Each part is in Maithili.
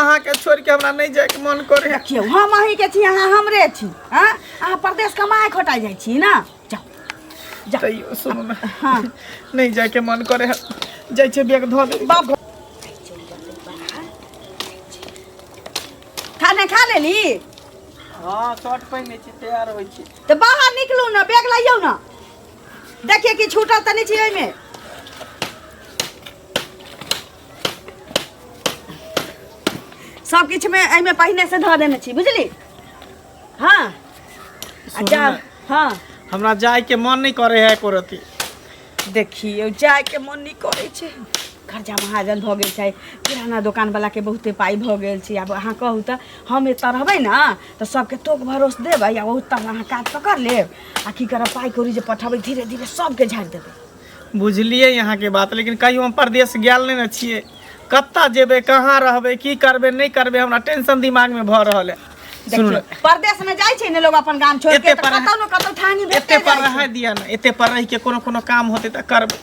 अहाँके छोड़ि के हमरा नहि जायके मन करे है। देखियौ, हम अहीँके छी, अहाँ हमरे छी। हँ, अहाँ परदेश कमाए खटाइ जाइ छी ने, जाउ जाउ। तैयो सुनू ने। हाँ। नहि जायके मन करे है, जाइ छै बैग धऽ दे। बाप, खाना खा लेली? हाँ, शर्ट पहिने छी, तैयार होइ छी। तऽ बाहर निकलू ने, बैग लइयौ ने, देखिए कि छूटल तऽ नहि छी ओहिमे। सब किछुमे एहिमे पहिने से धऽ देने छी, बुझली? हाँ, आ सुनू जा ने। हाँ, हमरा जायके मन नहि करे है एको रत्ती। देखियौ, जायके मन नहि करै छै, कर्जा महाजन भऽ गेल छै, किराना दोकानवलाके बहुते पाइ भऽ गेल छै। आब अहाँ कहू तऽ, हम एतऽ रहबै ने तऽ सबके तोक भरोस देबै, आ ओतऽ अहाँ काज पकड़ लेब, आ की करब, पाइ कौड़ी जे पठेबै धीरे धीरे सबके झाड़ि देबै। बुझलियै अहाँके बात, लेकिन कहियो हम परदेश गेल नहि ने छियै। कतऽ जेबै, कहाँ रहबै, की करबै, नहि करबै, हमरा टेंशन दिमागमे भऽ रहल है। सुनू ने। देखियौ, परदेश में जाइ छै ने लोग अपन गाम छोड़ के, एते तऽ पर कतौ ने कतौ ठानी भेटते एते पर जाइ छै। रहै दिअ ने, एते पर रहि के कोनो कोनो काम होतै तऽ करबै,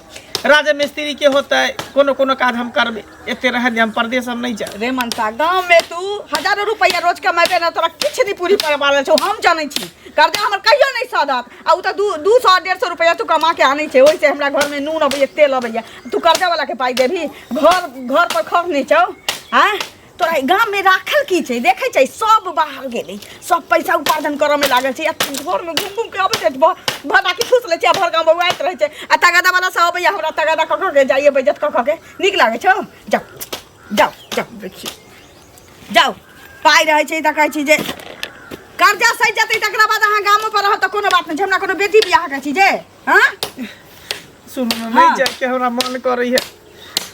राजा मिस्त्री के होतै, कोनो कोनो काज हम करबै। एते रहै दिअ, हम परदेश हम नहि जायब। रे मनसा, गाँव में तू हजारों रुपैआ रोज कमेबे ने, तोरा किछु नहि पूरी पड़वा छौ, हम जानै छी। कर्जा हमर कहियो नहि सधत, आ ओ तऽ 200 150 रुपैआ तू कमा के आनै छै, ओहिसँ हमरा घरमे नून अबैया, तेल अबैया। तू कर्जा वाला के पाइ देबही? घर घर पर खर नहि छौ? आँय, तोरा ई गाममे राखल की छै? देखै छै, सब बाहर गेलै, सब पैसा उपार्जन करऽमे लागल छै, आ तू घरमे घुमि घुमि के अबै छै, भर ठूस लै छै, आ भर गाँव बौआइत रहै छै, आ तगादा वाला सब अबैया, हमरा तगादा कऽ कऽ के जाइए, बेइज्जत कऽ कऽ के। नीक लागै छौ? जाउ जाउ जाउ। देखियौ, जाउ। पाइ रहै छै तऽ कहै छी जे कर्जा सहि जेतै, तकरा बाद अहाँ गामो पर रहब तऽ कोनो बात नहि छै। हमरा कोनो बेटी बियाह के छी जे? हाँ। सुनू ने। हाँ। नहि जायके हमरा मन करै है,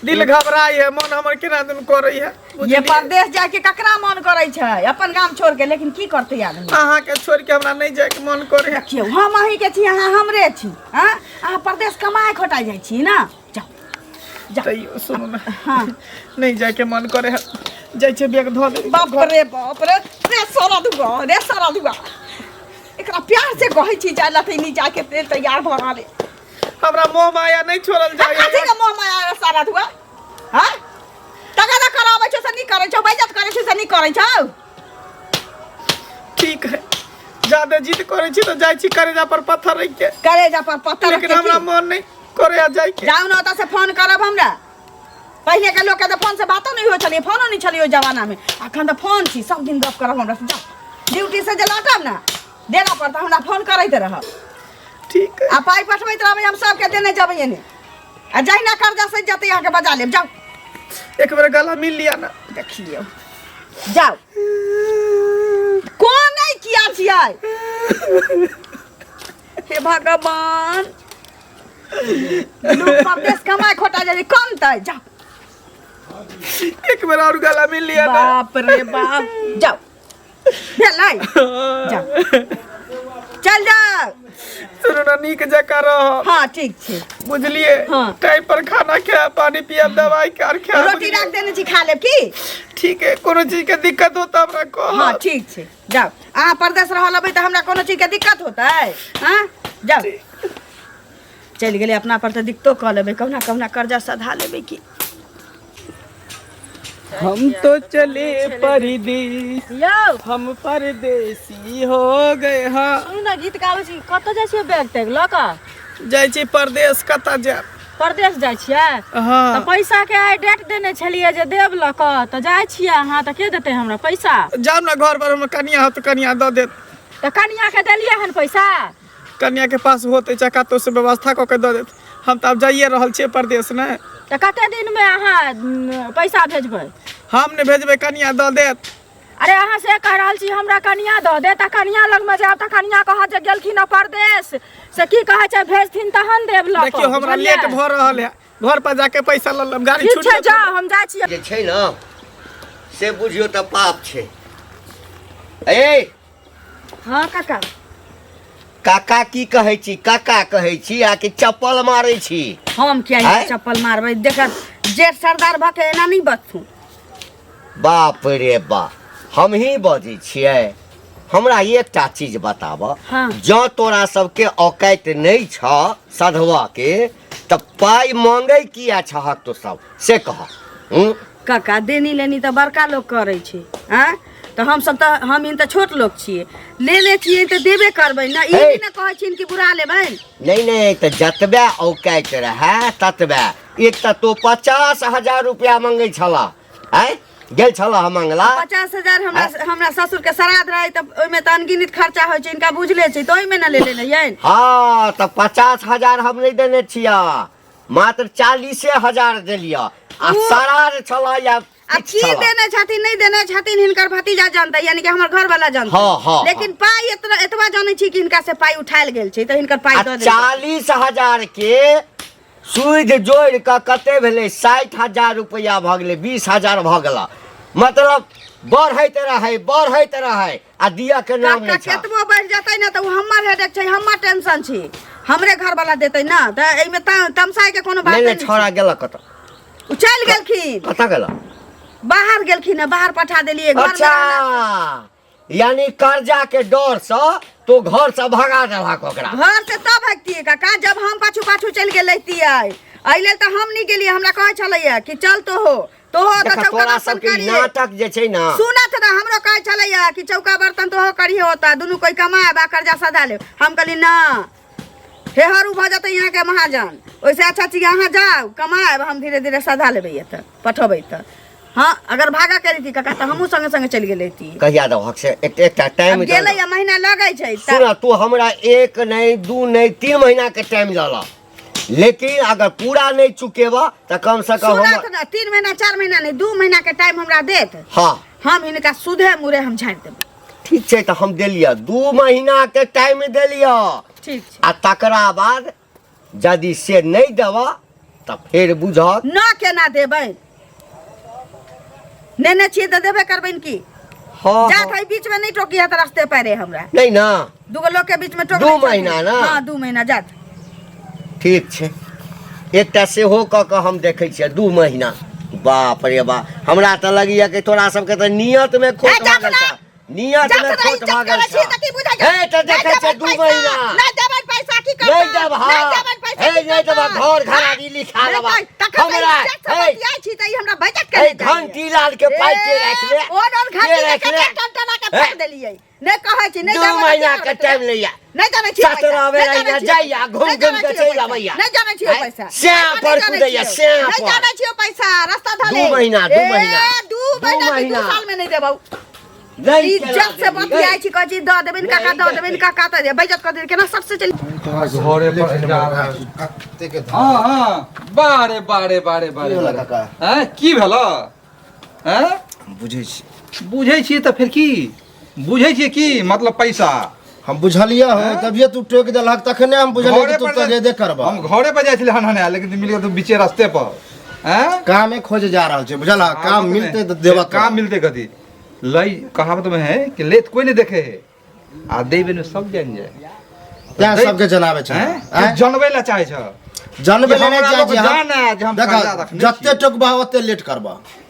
दिल घबराइ है, मन हमर केना दिन करै है, ये बुझलियै? परदेश जाके ककरा मन करै छै अपन गाम छोड़ के? लेकिन की करतै आदमी? अहाँके छोड़ि के हमरा नहि जायके मन करे है। देखियौ, हम अहीँके छी, अहाँ हमरे छी। हाँ, अहाँ परदेश कमाए खटाइ जाइ छी ने, जाउ जाउ। तैयो सुनू ने। हाँ। नहि जायके मन करे है, जाइ छै बैग धऽ दे। बाप रे बाप रे, रे सारा दुआ, रे सारा दुआ, एकरा प्यार से कहै छी जाय ला तऽ नहि जाके तेल तैयार भऽ रहल है। हमरा मोह माया नहि छोड़ल जाय। कथी के मोह माया रे सारा दुआ? हाँ, तगादा कराबै छौ से नहि करै छौ, बेइज्जत करै छौ से नहि करै छौ। ठीक है, ज्यादा जिद करै छी तऽ जाइ छी करेजा पर पत्थर रखि के। करेजा पर पत्थर लेकिन रखके हमरा की? मन नहि करे है जाय के। जाउ ने ओतऽ से फोन करब हमरा। पहिले के लोक के तऽ फोन से बातो नहि होइ छलै, फोनो नहि छलै ओहि जमाना में, अखन तऽ फोन छी, सब दिन गप करब हमरा से। जाउ, ड्यूटी से जे लौटब ने डेरा पर तऽ हमरा फोन करैत रहब। ठीक है। आ पाइ पठबैत रहबै, हम सबके देने जेबै एने, आ जहिना कर्जा सधि जेतै अहाँके बजा लेब। जाउ। एक बेर गला मिल लिया ना। देखियौ, जाउ। कोन नहि किया छियै? हे भगवान, लोग परदेश कमाए खोटा जाइ कम तऽ जाउ। एक बेर और गला मिल लिया ना। बाप रे बाप, जाउ, भेलै, जाउ, चल जाउ। सुनू ना, नीक जकाँ रह। हाँ, ठीक छै। बुझलियै? हाँ। टाइम पर खाना खाय, पानी पियब, दवाई आर खायब। रोटी राख देने छी, खा लेब की? ठीक है, कोनो चीज के दिक्कत हो तऽ हमरा कह। हाँ, ठीक छै, जाउ। अहाँ परदेश रहल अबै तऽ हमरा कोनो चीजके दिक्कत होतै? हाँ, जाउ। चलि गेलै। अपना पर तऽ दिक्कतो कऽ लेबै, कहुना कहुना कर्जा सधा लेबै की। हम तो चले परदेस। यौ। हम परदेसी हो गए। हाँ। सुनू ने, गीत गाबै छी, कतऽ जाइ छियै बैग तैग लऽ कऽ? जाइ छी परदेस, कतऽ जायब? परदेश जाइ छियै? हाँ। तऽ पैसा के आइ डेट देने छलियै जे देब लऽ कऽ, तऽ जाइ छियै अहाँ, तऽ के देतै हमरा पैसा? जाउ ने घर पर, हमर कनिया होत, कनिया दऽ देत। तऽ कनिया के देलियै हन पैसा? कनिया के पास होते चाहे कतौ से व्यवस्था कऽ के दऽ देत। हम तऽ आब जाइए रहल छियै परदेस ने। तऽ कते दिनमे अहाँ पैसा भेजबै? हम नहि भेजबै, कनिया दऽ देत। अरे, अहाँ से कहि रहल छी हमरा कनिया दऽ देत, आ कनिया लगमे जायब तऽ कनिया कहत जे गेलखिन हँ परदेश, से की कहै छै, भेजथिन तहन देब लऽ कऽ। देखियौ, हमरा बुझलियै? लेट भऽ रहल है, घर पर जाके पैसा लऽ लेब, गाड़ी ठीक छूट छै, जायत। जाउ, हम जाइ छियै। जे छै ने से बुझियौ तऽ पाप छै। ए। हाँ काका। काका की कहै छी? काका कहै छी आ कि चप्पल मारै छी? हम किया आँय? चप्पल मारबै? देख, जेठ सरदार भऽ के एना नहि बजथुन। बाप रे बाप, हमही बजै छियै? हमरा एकटा चीज बताब। हाँ। जँ तोरा सबके औकाति नहि छ सधवा के, तऽ पाइ मांगै किया छहक तो सब, से कह। हूँ? काका देनी लेनी तऽ बड़का लोक करै छै आँय तऽ हमसब तऽ हम तऽ छोट लोक छियै लेने छियै तऽ देबे करबै ने ई हे। नहि ने कहै छियनि कि बुरा लेबनि नहि नहि तऽ जतबे औकाइत रहए ततबे एक तऽ तो 50,000 रुपया मंगै छलह आँय गेल छलह मंगला 50,000 हमरा हमरा ससुर के श्राद्ध रहै तऽ ओहिमे तऽ अनगिनत खर्चा होइ छै इनका बुझले छै तऽ ओहिमे ने लेले रहियनि हँ तऽ 50,000 हम नहि देने छियह मात्र 40,000 देलियह आ श्राद्ध छलह या आ किछु की छलह देने छथिन नहि देने छथिन हिनकर भतीजा जानतै यानी कि हमर घर वाला जानतै हँ, हँ, लेकिन पाइ एतना एतबा जानै छी कि हिनका से पाइ उठायल गेल छै तऽ हिनकर पाइ आ दऽ देल 40,000 के सूद जोड़ि कऽ कते भेलै 60,000 रुपैआ भऽ गेलै 20,000 भऽ गेला मतलब बढ़ैत रहै बढ़ैत रहै आ दिअ के नाम काका नहि छह केतबो बढ़ि जेतै ने तऽ ओ हमर हेडेक छै हमर टेंशन छी हमरे घर वाला देतै ने तऽ एहिमे तमसाय के कोनो बात नहि नहि नहि छौड़ा गेलक कतऽ ओ चलि गेलखिन कतऽ गेलक बाहर गेलखिन हँ बाहर पठा देलियै घर में अच्छा रहला- यानी कर्जा के डर से तो घर से भगा देलक ओकरा घर से तब भगतियै काका जब हम पाछू पाछू चलि गेल रहितियै एहि लेल तऽ हम नहि गेलियै हमरा कहै छलैया कि चल तो हो तो हो तऽ देखा चौका तोरा बर्तन सबके ई करिहे नाटक जे छै ने सुनत ना हमरो कहै छलैया कि चौका बर्तन तो हो करिहे होता दुनू कोई कमाएब आ कर्जा सधा लेब हम कहली ना हेहरू भऽ जेतै यहाँके महाजन ओहिसँ अच्छा चीज अहाँ जाउ कमाएब हम धीरे धीरे सधा लेबै एतऽ पठेबै तऽ हँ अगर भागा के रहिती काका तऽ हमहूँ संगे संगे चलि गेल रहिती कहिया देबहक से एक एकटा टाइम आब गेलै आ महीना लगै छै तऽ सुन तू हमरा एक नहि दू नहि 3 महीना के टाइम दऽ लेकिन अगर पूरा नहीं चुकेबा तऽ कम से कम सुनत हम ना 3 महीना 4 महीना नहीं 2 महीना के टाइम हमरा देत हाँ हम हिनका सुधे मुरे हम झाड़ि देबै ठीक छै तऽ हम देलियै 2 महीना के टाइम देलियै ठीक छै आ तकरा बाद यदि से नहीं देबऽ तऽ फेर बुझत न केना देबै नेने छियै तऽ देबे करबै ने की हाँ जात है बीच में नहीं टोकी है रास्ते पैरे हमरा नहीं ना दूगो लोग के बीच में टोक दू नहीं महीना ना? हाँ 2 महीना जात ठीक छै एकटा सेहो कऽ कऽ हम देखै छियै 2 महीना बाप रे बाप हमरा तऽ लगैया कि तोरा सबके तऽ नियत में खोट ए, भऽ गेल जात ना। छह नियत जात में ना, खोट इज्जत भऽ गेल करै छी तऽ की बुझै छह हे तऽ देखै नहि छै देबै 2 पैसा, महीना नहि देबै पैसा की करबै नहि देब हाँ नहि देबै पैसा हे की नहि देब करबै? घर घरारी लिखा नहि देबा तखन तऽ हमरा इज्जत से हे बतियाइ छी तऽ ई हमरा बेइज्जत हे केने जाइए। घंटी लाल के पाइ के राखि ले ओ और के घंटी राखि के ले टन के हे। फेंक देलियै नहि कहै छी नहि दू देबै तऽ की महीना के करबै टाइम लैया नहि जानै छियै पैसा, सत्रह बेर नहि जानै अइया छियै जाइया, पैसा, घुम नहि घुम जानै के छियै चलि पैसा, अबैया। नहि जानै छियै आँय, पैसा श्याम पैसा पर नहि जानै कुदैया, छियै। श्याम नहि पर। जानै छियै पैसा रास्ता धले दू महीना, दू ए, महीना। दू दू महीना कि दू महीना। साल में नहि देबौ नहि केना इज्जत से देबही, बतियाइ छी कहै छी दऽ देबनि काका दऽ देबनि काका तऽ बेइज्जत कऽ देबनि केना सबसे चलि घरे पर जा कतेक हाँ हाँ बारे बारे बारे बारे की भेलै बारे। काका? हैं की भेल हैं बुझै छी बुझै छियै तऽ फेर की बुझै छियै की मतलब पैसा हम बुझलियै हो तभिए तू टोकि देलहक तखने हम बुझलियै कि तू पर तगेदे करबह हम घरे पर जाइ छलियै हन हन लेकिन तू मिल गेल तू बीचे रास्ते पर हैं कामे खोजे जा रहल छै बुझल काम मिलते तऽ देबह काम मिलते कथी लई कहावत में है कि लेत कोई नहीं देखे है आ देबे ने सब जान जाए तें सबके जनाबै छै हैं आँय? जनबै ला चाहे छ जानबे कि ले नहि हमरा चाहै लोक छी हम। जाने जे हम देखऽ, कर्जा रखने जते छियै। टोकबह ओते लेट करबह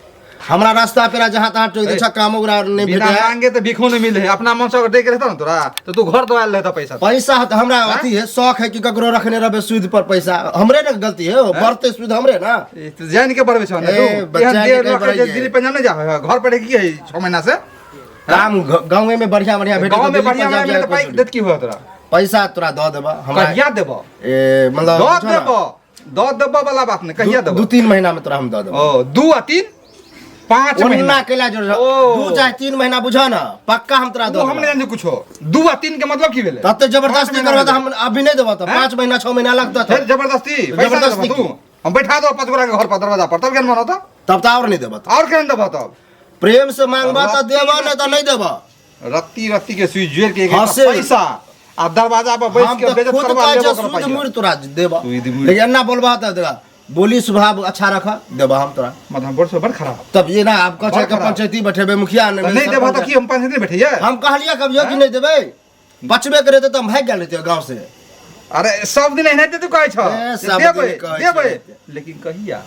हमरा रास्ता पेरा जहाँ तहाँ टोकि दै छ काम ओकरा नहि बिना भेटै है। मांगे तो भिखो नहीं मिले है अपना मन से अगर दे के रहता ना तोरा तो तू घर दवाल रहता पैसा पैसा तऽ हमरा अथी है शौक है कि ककरो रखने रहबै सूद पर पैसा हमरे ने गलती है बढ़ते सूद हमरे ना ए, तो जान के बढ़बे छौ ना ए, तू बच्चा एहन के डेढ़ कहीं लाख बढ़ै के छै। दिल्ली पंजाब नहीं जा है घर पर की है 6 महीना से काम गाँवे में बढ़िया बढ़िया भेटै गांव तऽ में दिल्ली बढ़िया पंजाब बढ़िया जाए मिले तो पाई के देत की हुआ तोरा पैसा तोरा दऽ देबह हमरा कहिया देबो ए मतलब दऽ बुझो ना, देबो दऽ देबो वाला बात नहीं कहिया देबो 2-3 महीना में तोरा हम दऽ देबो ओ 2 आ 3 5 ओन्ना महीना केला जोड़ ओ। 2 चाहे 3 महीना बुझ ना पक्का हम तोरा वो दऽ हम नहीं देबो जानते कुछो 2 आ 3 के मतलब की भेलै तते जबरदस्ती पाँच महीना करबह तऽ भेलै। हम अभी नहीं देबह तऽ हैं? 5 महीना 6 महीना लगतह फिर तऽ जबरदस्ती पैसा जबरदस्ती देबो तू हम बैठा दो 5 गोरा के घर पर दरवाजा पर तब केहन मन होता तब तऽ आओर नहीं देबह तऽ। और केहन देबो तब प्रेम से मांगबह तऽ देबह नहीं तऽ नहीं देबह रत्ती रत्ती के सुई जोड़ के एक हाँ, एकटा से- पैसा आ दरवाजा पर बैस हम के तऽ बेइज्जत खुद करवा कहै लेबो छियै कर सूद पाइया मुड़ तोरा देबह सूद मुड़। लेकिन एना बोलबह तऽ देखा बोली स्वभाव अच्छा रख देबह हम तोरा मतलब बड़ से बड़ खराब तब ये ना आप कहै बड़ छै कि खराब। पंचायती बैठेबै मुखिया तऽ नहीं देबह तऽ की हम पंचायती नहीं बैठैया हम कहलियै कभियो कि नहीं देबै बचबे के रहतै तऽ हम भागि गेल रहितियै गाँव से अरे सब दिन एनाहिते तू कहै छ ए, जे सब दिन देबै कहै देबै छै। लेकिन कहिया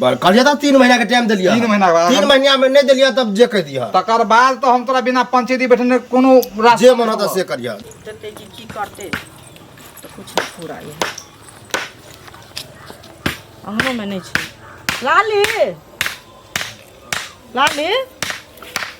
बड़ कहलियै तऽ 3 महीना के टाइम देलियै 3 महीना के बाद। 3 महीना में नहीं देलियै तब जे कहि दिहऽ तकर बाद तऽ हम तोरा बिना पंचायती बैठने कोनो रास्ता जे मन होतऽ से करिहऽ देतै कि की करतै तऽ किछु नहि पूरा यऽ अहरोमे नहि छै लाली लाली।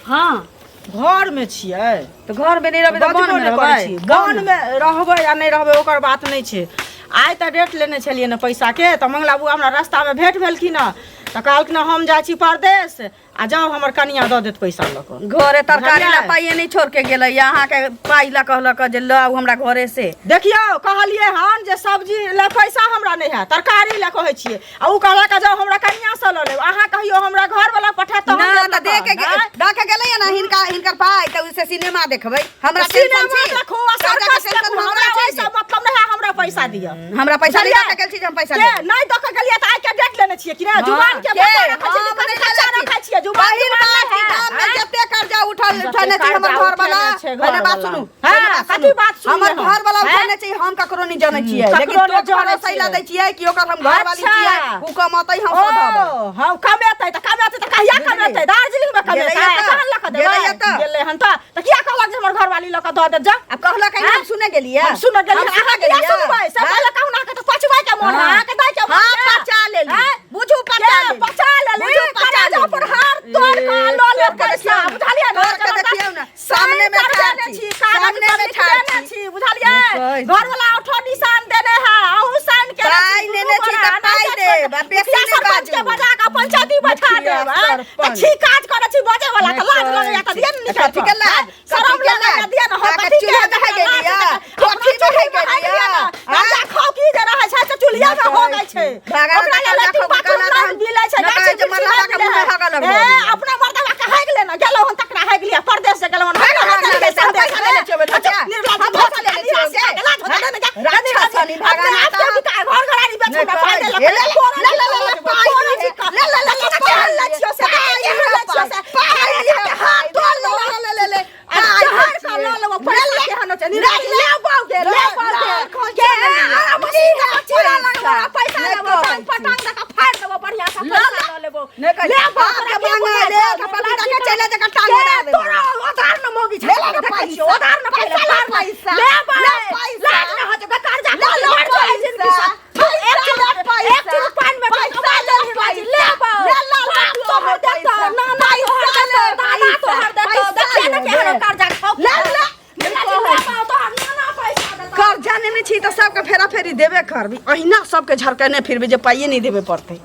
हाँ। घर में छियै। तऽ घर में नहीं रहबै तऽ बजबो वन में नहि करै रहबै। छी। वन में रहबै आ नहि रहबै ओकर बात नहि छै। आइ तऽ डेट लेने छलियै ने पैसाके, तऽ मंगला बुआ हमरा रास्तामे भेंट भेलखिन हँ, तऽ कहलखिन हँ, हम जाइ छी परदेश आ जाउ हमर कनिया दऽ देत पैसा लऽ कऽ। घरे तरकारी ला बुझलियै? पाइए नहीं छोड़ के गेलै, अहाँके पाइ ला कहलक जे लऽ आउ हमरा घरे से। देखियौ कहलियै हन जे सब्जी लए पैसा हमरा नहि है, तरकारी लए कहै छियै, आ उ कहलक जाउ हमरा कनिया से लऽ लेब। अहाँ कहियो हमरा घर वाला पठायत तऽ हम ना देब तऽ दे के लऽ कऽ, दऽ के गेलै ने हिनका हिनकर पाइ, तऽ ओइसे सिनेमा देखबै। हमरा सिनेमा टेंशन छी। देखू आ कर्जा के सर्कस टेंशन देखू, हमरा हमरा छै ओहिसँ मतलब नहि है, हमरा पैसा दिअ। हमरा पैसा नहीं बुझलियै? दऽ के गेल छी जे हम पैसा के लेबै। नहि दऽ के गेलियै तऽ आइ के डेट लेने छियै कि नहि? हाँ, जुबान के के? बता रखै छियै, हम कथी नहि कच्चा लेने छी। रखै छियै, जुबान पहिल जुबान बात नहि कि है, गाम में आँय? जते कर्जा उठल जते उठेने छै हमर कर्जा घर वाला, उठेने छै पहिने बात घरवाला। सुनू, हाँ, पहिने बात कथी सुनू। बात सुनबै हमर हम? घर वाला आँय? उठेने छै, हम ककरो नहीं जानै छियै, लेकिन ककरो नहि तोर जानै भरोसा ला छियै। दै छियै कि ओकर हम घर वाली अच्छा। छियै, उ कमतै हम सधबै। ओ, हाँ, कमेतै तऽ कमेतै तऽ कहिया बुझलियै? कमेतै? दार्जिलिंग में कमेतै, गेलैया तऽ? तहन लऽ कऽ देबै। गेलैया तऽ? गेलै हन तऽ, तऽ किया कहलक जे हमर घरवाली लऽ कऽ दऽ देत जा? आब कहलक आँय? हम सुने गेलियै। हम सुनऽ गेलियै, हम सुनऽ अहाँ किया गेलियै। सुनबै? से आँय? पहिले कहू ने, अहाँके तऽ पचबै के मोन है, हाँ। अहाँके दै के मोन हाँ, है। पचा लेली। आँय? बुझू के पचा लेली। पचा लेली? बुझू पचा करा लेली। अपन हार तोड़ कऽ लऽ लेब तोड़ के पैसा, देखियौ ने। बुझलियै ने? तोड़ के देखियौ ने। सामने में साइन ठाढ़ करबेने छी। छी, कागज सामने पर में लिख ठाढ़ देने छी। छी, बुझलियै? कहै छी। घरवला 8 निशान देने है, अहूँ साइन केने छी, पाइ दुनू नेने छी गोरा, तऽ नहि पाइ तऽ देब, आ बेसी मुखिया नहि सरपंच के बाजू। बजा कऽ पंचायती बैठा मुखिया देब, आँय? तऽ सरपंच। छी काज करै छी बजै वाला, तऽ लाज लगैया तऽ दिअ ने निकालि कथी के कऽ, लाज? आँय? शरम कथी के लगैया लाज? दिअ ने, हम अहाँके कथी के चूल्हा में लाज गेलियै? देबै? कोठी में अपना चूल्हा गेलियै? में गेलियै ने। आँय? गाँजा खौकी जे रहै छै से चूल्हिया में हो गेल छै। भागा ओकरा तऽ लेल गाँजा लैट्रिन खौकी बाथरूम कहला नहि तऽ मिलै छै, नहि गाछी कहै छै वृक्षी मरलाबा नहि के मिलै मुँह में है। हगऽ ए, लगबऽ दियै। अपना मर्दवा के हेग लेने गेलहुँ हन तकरा हेग लिअ, परदेश से गेलहुँ हन, हेग भागा लेने भागा गेलियै से हम संदेश पैसा लेने छियौ में। बच्चा। अच्छा, निर्लज्ज हम भऽ पैसा लेने गेल, छियौ निराश गे। लाज होतै ने गे। राक्षस सनी भागा अपने ना आपके तऽ। बिका घर घरारी बेच नहि हमरा पाइ कहै देलक, छै। ले, तोरा ले, ले, ले, ले, छी, पाइ तोरा दिहे। छी कऽ। ले, ले, ले, देखी ले, ने पाइ केहन लै दिहे। छियौ से, पाइ देखी केहन दिहे, लै छियौ से। पाइ दिहे, हाथ पाइ तोड़ ले, लेलक। ले, ले, ले, आ पाइ जहर दै कऽ छियै। लऽ लेबो, पैसा केहन होइ छै। निर्लज्ज, ले बाउ गे, ले बाउ गे। के आराम से पूरा लगबो, पैसा नहि लेबो, कहै टांग पर टांग दऽ कऽ फाड़ि देबो, बढ़िआँ से पैसा लऽ लेबो। नहि कहै ले छै। बाउ, बाप तोरा के के मांगे बुझाइ ले, छौ? के पपीता के चलि जेकर टांग के उड़ा देबो। तोरा उधार न मौगी छै, ले ले देखै पैसा। छियौ, उधार न पहिले पैसा ले फाड़ ले। पैसा। ले बाउ, ले पैसा। लाज न होतौ, कर्जा ले ले मर जाए जिंदगी पैसा। से। एक पैसा चीज ले पैसा। एक चीज पानि में पैसा ले ले ले बाउ। ले ले बाप तोहर देतौ, पैसा। नाना तोहर पैसा देतौ, ले दादा तोहर देतौ, पैसा देखिए ने ले। केहन कर्जा खाउ। ले ले। ले बाउ, तोहर नाना पैसा देतौ। कर्जा नेने छी तऽ सबके फेरा फेरी देबे करबी, अहिना सबके झरकेने फिरबी जे पाइए नहि देबे पड़तै।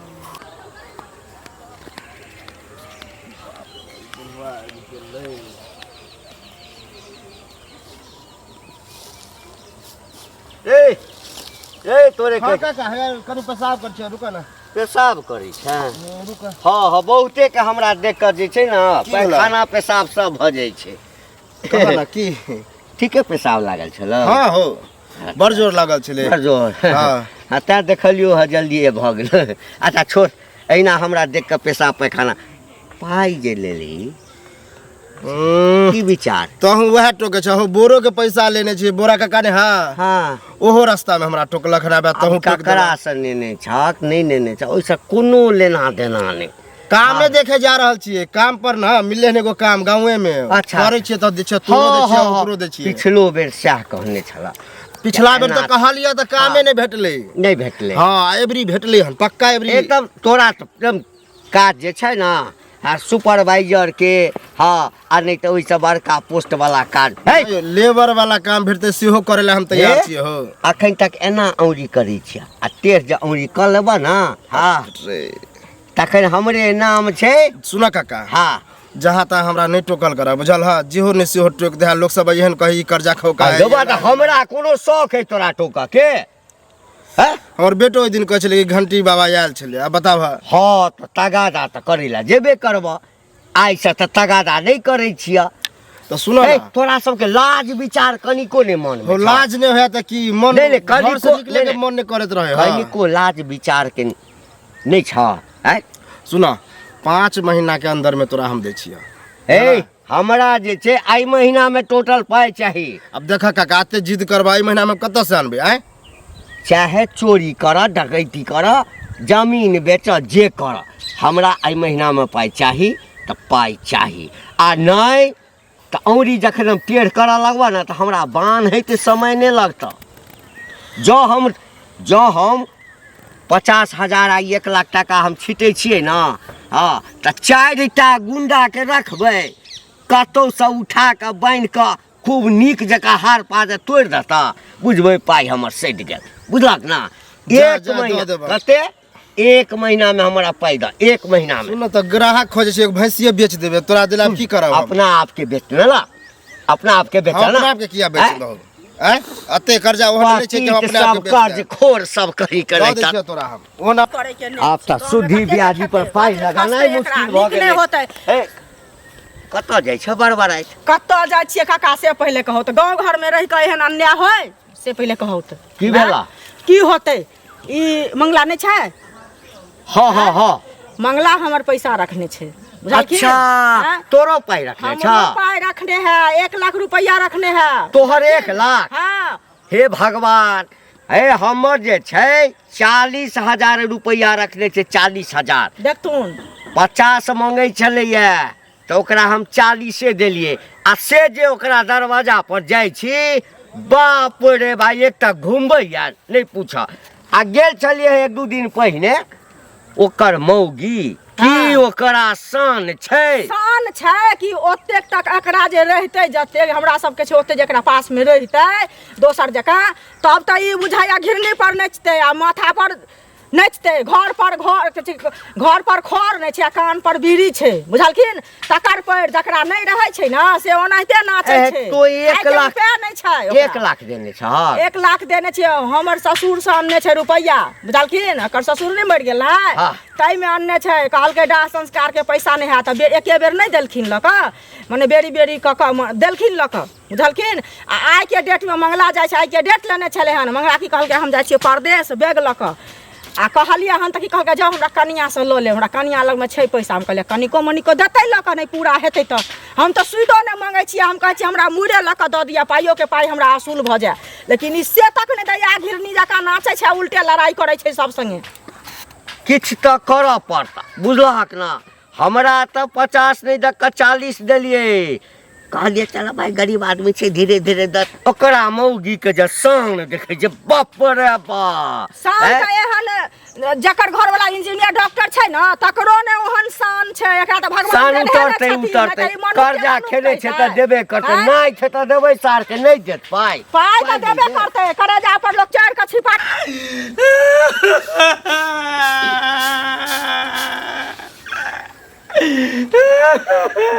ए ए तोरे के हाँ काका, हे कनि पेशाब कर छियै, रुकऽ ने। पेशाब करै छै? रुकऽ। हँ हँ, बहुते के हमरा देख कऽ जे छै ने की भेलै? पैखाना पेशाब सब भऽ जाइ छै। कहऽ ने की? ठीके पेशाब लागल छल? हाँ हो, बड़ जोर लागल छलै। बड़ जोर? हाँ। हाँ, तैं देखलियौ हँ जल्दिए भऽ गेल। अच्छा छोड़, एहिना हमरा देख कऽ पेशाब पैखाना। पाइ जे लेली की विचार? तहूँ वएह टोके छहो, बोरो के पैसा लेने छियै बोरा काका ने। हाँ हाँ, ओहो रास्ता में हमरा टोकलक हन, आबे तहूँ आब टोक देलक। ककरा से नेने छक नहि नेने छक ओहिसँ कोनो लेना देना नहि। कामे देखे जा रहल छियै, काम पर न मिलले हन एगो काम गाँवे में। अच्छा। करै छियै तऽ दै छियै, तोरो दै छियै, ओकरो दै छियै। पिछलो बेर सएह कहने छल। पिछला बेर तऽ कहलियै तऽ कामे नहि भेटलै। नहि भेटलै? हाँ, एबरी भेटलै हन पक्का एबरी। एकदम तोरा तऽ एकदम काज जे छै ने, हाँ, सुपरवाइजर के, हाँ, आ नहि तऽ ओहिसँ बड़का पोस्ट वाला काज है। लेबर वाला काम भेटतै सेहो करै लए हम तैयार हे? छियै हो। अखन तक एना औरी करै छियै आ टेढ़ जे औरी कऽ लेबह ने, हाँ, रे। तखन हमरे नाम छै। सुन काका। हाँ। जहाँ तहाँ हमरा नहि टोकल करऽ, बुझल ह? जेहो नहि सेहो टोकि दे, लोक सब एहन कही कर्जा खौका है। देबा तऽ हमरा कोनो शौक है तोरा टोकऽ के हैं? हमर बेटो ओहि दिन कहै छलै कि घंटी बाबा आयल छलै, आब बताब। हाँ तऽ तगादा तऽ करै लए जेबे करबह, आइसँ तऽ तगादा नहि करै छियह। तऽ सुन हे, ने। तोरा सबके लाज विचार कनिको नहि मन हो लाज नहि होय तऽ की मन नहि, नहि, घर से कनिको- निकले के नहि, मन नहि करैत रहे। हाँ। कनिको लाज विचार के नहि छ आँय? सुन, 5 महीना के अंदर में तोरा हम दै छियह। हे, हमरा जे छै एहि महीना में टोटल पाइ चाही। अब देख काका, एते जिद करबा, एहि महीना में कतऽ से आनबै आँय? चाहे चोरी कर, डकैती कर, जमीन बेच, जे कर, हमरा एहि महीना में पाइ चाही तऽ पाइ चाही, आ नहि तऽ औरी जखन हम टेढ़ करऽ लगबऽ ने तऽ हमरा बान्हैके समय नहि लगतऽ। जँ हम 50,000 आ 1 लाख टाका हम छीटै छियै ने, हँ तऽ 4 टा गुंडाके रखबै, कतहुसँ उठा कऽ बान्हि कऽ खूब नीक जकाँ हार पात तोड़ि देता, बुझबै पाइ हमर सधि गेल। बुझलक ना? जा, एक जा, दऽ महीना देबह। कते? एक महीनामे हमरा पाइ दऽ, एक महीनामे। सुन तऽ, ग्राहक खोजै छै, एगो भैंसिए बेच देबै तोरा दिला, की करब हम? अपना आपके बेच ला, अपना आपके बेच हम ना। अपना आपके किया बेच आँय? दहो? आँय, एते कर्जा ओहन नहि छै कि हम पतित अपने आपके सब बेच कर्ज देब। खोर सब कही दऽ करे। दै छियौ तोरा हम ओना। करे के नहि। आब तऽ सुधी ब्याजी पर पाइ लगानाइ मुश्किल भऽ नीक गेलै। नहि होतै। हे, कतऽ जाइ छै बड़बड़ाइत? कतऽ जाइ छियै काका, से पहिले कहू तऽ। गाँव घरमे रहि कऽ एहन अन्याय होइ, से पहिले कहू तऽ। की भेला? की होतै, ई मंगला नहि छै? हँ हँ हँ मंगला हमर पैसा रखने छै, बुझलखिन? अच्छा। आँय? तोरो पाइ रखने छ? हमरो पाइ रखने है, 1 लाख रुपैआ रखने है। तोहर 1 लाख? हाँ। हे भगवान, हे, हमर जे छै 40,000 रुपैआ रखने छै, 40,000। देखथुन। 50 मंगै छलैया तऽ ओकरा हम 40 देलियै। आ से जे ओकरा दरवाजा पर जाइ छी, बाप रे भाई, एकटा घुमबैया नहि पूछ। आ गेल छलियै 1-2 दिन पहिने, ओकर मौगी की ओकरा शान छै। शान छै कि ओतेक तक एकरा जे रहितै, जतेक हमरा सबके छै ओतेक जेकरा पासमे रहितै दोसर जकाँ, तब तऽ ई बुझाइया घिरनी पर नचतै आ माथा पर नचतै। घर पर घर घर पर खर नहि छै आ कान पर बीड़ी छै, बुझलखिन? तकर पैर जकरा नहि रहै छै ने, से ओनाहिते नाचै ए, छै। तो एक खाइके लाख रुपैआ नहि छै ओकरा। 1 लाख देने छह? 1 लाख देने छियै। हमर ससुर से अनने छै रुपैआ, बुझलखिन? एकर ससुर नहि मरि गेल है? ताहिमे अनने छै। कहलकै दाह संस्कार के पैसा नहि हैत। एके बेर नहि देलखिन लऽ कऽ, मने बेरी बेरी कऽ कऽ देलखिन लऽ कऽ, बुझलखिन? आ आइके डेटमे मंगला जाइ छै, आइके डेट लेने छलै हन। मंगला की कहलकै, हम जाइ छियै परदेश बैग लऽ कऽ। आ कहलियै हन तऽ की कहलकै, जाउ हमरा कनिआँसँ लऽ लेब, हमरा कनिआँ लगमे छै पैसा। हम कहलियै, कनिको मनिको देतै लऽ कऽ, नहि पूरा हेतै तऽ हम तऽ सुइदो नहि मङ्गै छियै। हम कहै छियै, हमरा मुड़े लऽ कऽ दऽ दिअ, पाइयोके पाइ हमरा असूल भऽ जाय। लेकिन ई से तक नहि दैया, घिरनी जकाँ नाचै छै, उल्टे लड़ाइ करै छै सब सङ्गे। किछु तऽ करऽ पड़त, बुझलहक ने? हमरा तऽ 50 नहि दऽ कऽ 40 देलियै। कहलियै, चल भाइ, गरीब आदमी छै, धीरे धीरे दऽ। ओकरा मौगीके जे शान देखै छै, बाप रे बाप। शान हैं? तऽ एहन जकर घरवाला इंजीनियर डॉक्टर छै ने, तकरो ने ओहन शान छै। एकरा तऽ भगवान शान देने उतरतै। छथिन, नहि उतरतै। तऽ ई मनुख के कर्जा मनुख खेले छै तऽ कहितै। देबे करतै। आँय? नहि छै तऽ देबै सारके, नहि देत पाइ? पाइ तऽ नहि देबे देत। करतै। करेजा पर लोक चढ़ि कऽ छिपा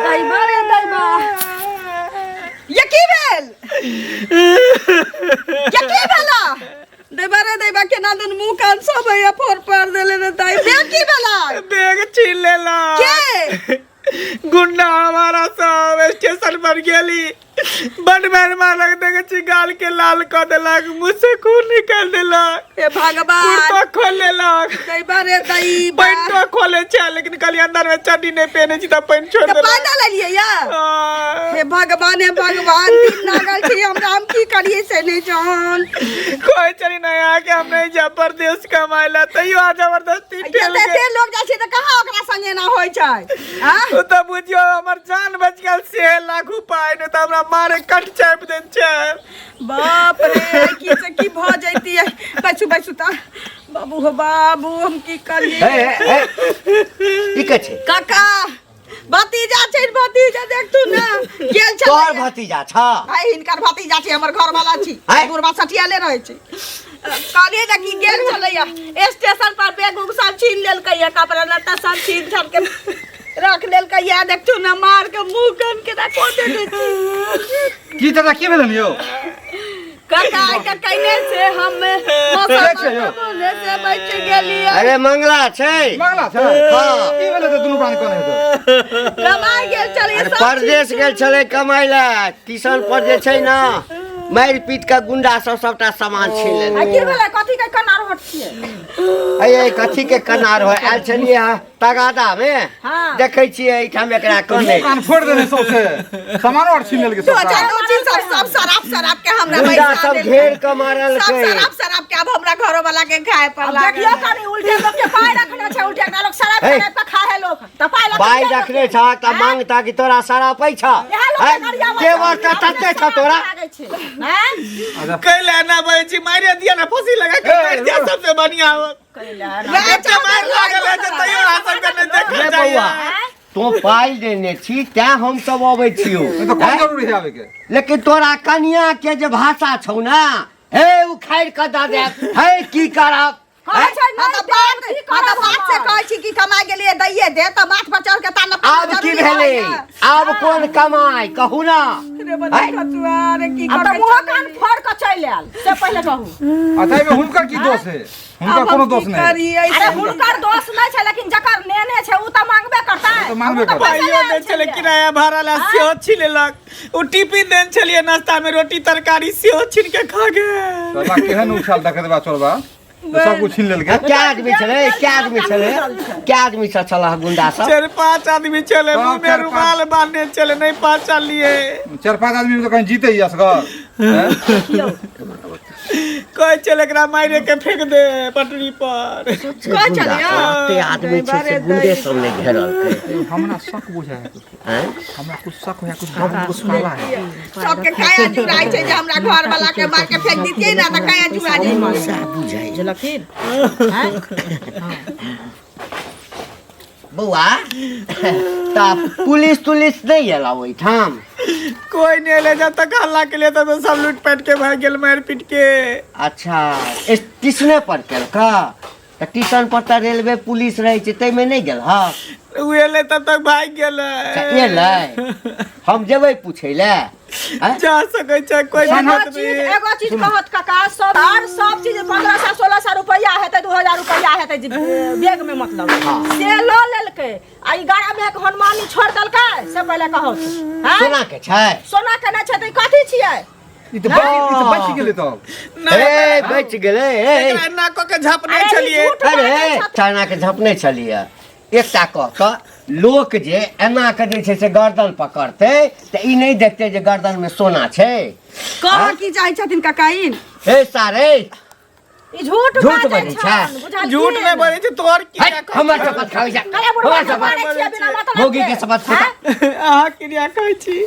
दैबा रे दैबा। ये की भेल? ये की भेला? दैबा रे दैबा, केना दुन मुंह कान सब हैया फोड़ पार देले रे दाई। बे, की भेला? बैग छीन लेला। के? गुंडा हमारा सब। स्टेशन पर गेली, बड मार मारलक। देखे छी, गाल के लाल कऽ देलक, मुंह से खून निकाल देलक। हे भगवान। कुर्तो खोल लेलक। दैबा रे दैबा। पैंटो खोले छै, लेकिन कहलियै अंदर में चड्डी नहीं पहने छी, तऽ पैंट छोड़ तऽ देलक। पैदल एलियै या? आ, हे भगवान, हे भगवान, दिन लागल छै हमरा, हम की करियै से नहि जान। कहै छली नहीं आके हम नहीं जा परदेश कमाए ला, तैयो आ जबरदस्ती ठेल एते के। एते लोग जाइ छै तऽ कहाँ ओकरा संगे एना होइ छै? आँ? ओ तऽ बुझियौ हमर जान बच गेल से लाख उपाय, नहि तऽ हमरा मारे कट चापि देने छै। बाप रे, की से की भऽ जैतियै। बैसू, बैसू तऽ बाबू, हो बाबू, हम की करियै? हे हे हे, ई के छै? काका, भतीजा छै, भतीजा। देखतू ने, गेल तोहर छलै। भतीजा छ? भाई, हिनकर भतीजा छै, हमर घर वाला छी। आँय? बुढ़बा सठियाले रहै छै। कहलियै ने कि गेल छलैया स्टेशन पर, बैग उग सब छीन लेलकै, कपड़ा लत्ता सब छीन छान के रख लेलकै। देखतू ने, मार के मुंह कान के रखो देने छी। की चाचा, की भेलन यौ? काका, आइ तक कइने से हम के छै यौ? बोले से बच गेलियै। अरे, मंगला छै। मंगला छै? हाँ। की भेलै तऽ दुनू प्राणी कोन हेतै? कमाइ गेल छलै अरे सब। परदेश गेल छलै कमाइ लए, टीशन पर जे छै ने, मारि पीट के गुंडा सब सबटा सामान छीन आ लेलकै। की भेलै? कथी के कनार होट छियै? अये, कथी के कनार हो? आयल छलियै हँ तगादा मे। देखै छियै एहिठाम एकरा कने। मुँह कान फोड़ि देने सौंसे, सामानो आर छीन लेलकै दू सबटा। चार दू चीज सब सब शराब शराब के हमरा गुंडा बैसा सब देलकै। घेर के सब मारलकै। शराब शराब के आब हमरा घरो वाला के खाए पर आब लागल। देखियौ कनी, उल्टे लोक के पाइ रखने छै, उल्टे लोक शराब हे। शराब के खा है लोक तऽ पाइ लऽ कऽ पाइ किया रखने लोक छ तऽ मांगता कि तोरा शरापै छ? इएह लोक आँय, गरियाबै जेवर तऽ अपने तते छौ समाज तोरा। लागै छै आँय? कैला ना बजै छी मारे दिया ना फांसी लगा के मार दिया सबसे बढ़िया हो एते मार लागल है जे तैयो अहाँ सबके नहि देखल रे जाइया बौआ तों पाइ देने छी तैं हम सब अबै छियौ नहीं तो कौन जरूरी है आवे के लेकिन तोरा कनिया के जे भाषा छौ ना हे उखाड़ि कऽ दऽ देब हे की करब कहै छै हाँ नहि तऽ देब, बात की हाँ तऽ करब बात से हमर? कहै छी कि कमा गेलियै दैये दे तऽ माथ पर चढ़ के ताना आब की भेलै आब कोन कमाइ कहू ना रे बता खतुआ रे की आब तऽ करै मुँह कान फोड़ कऽ चलि आयल से पहिले कहू अच्छा एहिमे हुनकर की दोष है हुनकर कोनो दोष नहीं है। अरे हुनकर दोष नहि छै लेकिन जकर नेने छै उ तऽ मांगबे करतै ओ तऽ मांगबे उ तऽ करतै। पैसा पाइयो लए दै आयल छलै छलियै। किराया भाड़ा ला सेहो छीन लेलक ओ टिफिन देने छलियै नाश्ता में रोटी तरकारी सेहो छीन के खा गेल साला केहन उछाल देखत बा चोरबा तो सब कुछ छीन लेलकै क्या आदमी छलै क्या आदमी छलै क्या आदमी सब छल गुंडा सब चारि पाँच आदमी छलै हाँ, मुँह में चारि रुमाल बांधने छलै नहि पहचानलियै चार पांच आदमी में तो कहीं जीते ही असगर हैं? कहै छलै एकरा मारे के फेंक दे पटरी पर कहै छलियै कते आदमी छै से गुंडे सब नहि घेरलकै हमरा शक बुझाय है कुछ आँय? हमरा कुछ शक होया कुछ कुछ काला है सबके काया जुड़ाइ छै जे हमरा घर वाला के मार के फेंक दितियै ना तऽ काया जुड़ा जइतै सएह बुझाइ बुझलखिन बौआ तऽ पुलिस तुलिस नहि एला ओहिठाम कोई नहीं एलै जब तक हल्ला के लिए तब सब लूट पाट के भाग गेल मारि पीट के अच्छा स्टेशने पर केलका तऽ टीशन पर तऽ रेलवे पुलिस रहै छै ताहिमे नहि गेल हँ उ एलै तब तक भागि गेलै अच्छा, एलै हम जेबै पूछै लए आँय? जा सकै छै कोई एगो दिक्कत चीज नहीं एगो चीज कहत काका सब हर सब चीज 1500 1600 रुपया हेतै 2000 रुपया हेतै जे बैग में मतलब से लऽ लेलकै आ ई गाड़ा में एक हनुमानी छोड़ देलकै से पहिले कहत हैं? सोना के छै सोना के नहि छै तऽ ई कथी छियै ई तऽ बच ई तऽ बच गेलै तब हे बचि गेलै हे एकरा एना कऽ के झपने अरे ई छलियै झूठ अरे बाजै छथिन। चाइना के झपने छलियै एकटा कह तऽ लोक जे एना के जे छै से गर्दन पकड़तै तऽ ई नहि देखतै जे गर्दन में सोना छै कह की चाहै छथिन ककाइन हे सारे ई झूठ झूठ बाजै बाजै छन, छै। बुझलखिन? झूठ नहि बजै छै तोहर की हट, हमर शपथ खाबै जा अरे बुढ़वा हमर के शपथ मारै छियै बिना मतलब मौगी के शपथ खा अहाँ क्रिया कहै छी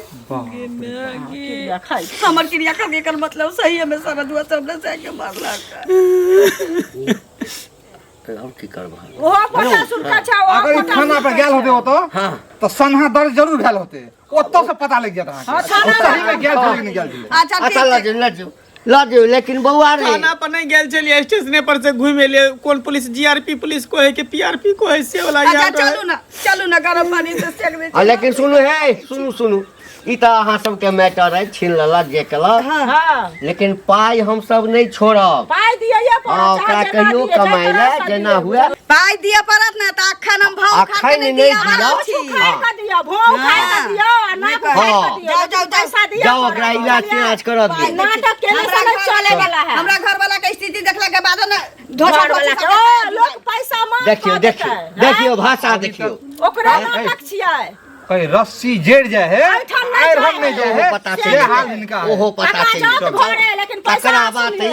हमर क्रिया करके एकर मतलब सही हमें सरजुआ सब ने के मारलक और की करब ओहो पता सुनका छै ओहो अगर ई पता थाना पर सुनका गेल छै। होते ओतऽ हाँ। तऽ सन्हा दर्ज जरूर भेल होते ओतऽ से पता लागि जायत अहाँके हाँ, थाना सही में गेल छलै कि नहि गेल छलै अच्छा अच्छा ठीक लऽ छै जाउ लऽ जाउ लऽ जाउ लेकिन बौआ रे थाना पर नहीं गेल छलियै स्टेशने पर से घुमि एलियै कोन पुलिस जीआरपी पुलिस को है कि पीआरपी को है से वाला अच्छा याद रहे। चलू ना चलू ना गरम पानी से सेक दे आ लेकिन सुनू हे सुनू सुनू ई तऽ अहाँ सबके मैटर अछि छीन लेलक जे केलक हाँ लेकिन पाइ हमसब नहि छोड़ब पाइ दिअ पड़त हँ ओकरा चाहे जेना कहियो दिअ, जाहि कमाइ लए तरहसँ जेना दिअ। हुए पाइ दिअ पड़त ने तऽ अखन हम भाव खा के अखन नहि नहि दिअ दिअ। वाला छी उखाड़ि कऽ दिअ भौं उखाड़ि कऽ दिअ आ नाक उखाड़ि कऽ दिअ जाउ, जाउ, जाउ। पैसा दिअ जाओ पड़त, ओकरा इलाज बुझलियै? तिलाज करऽ दियौ नाटक केने से नहि चले वाला है हमरा घर वाला के स्थिति देखला के बाद ने धोखा घर वाला के ओ लोक पैसा मांग देखियौ कऽ देखियौ देतै, देखियौ भाषा देखियौ ओकरे नाटक छियै कहीं रस्सी जड़ जाए है एहिठाम नहि आयरन नहीं जाए जाए है पता से चलि हाल इनका है ओहो पता काका चलि जात गेल। घरे लेकिन पैसा तकरा बाद वसूलिए।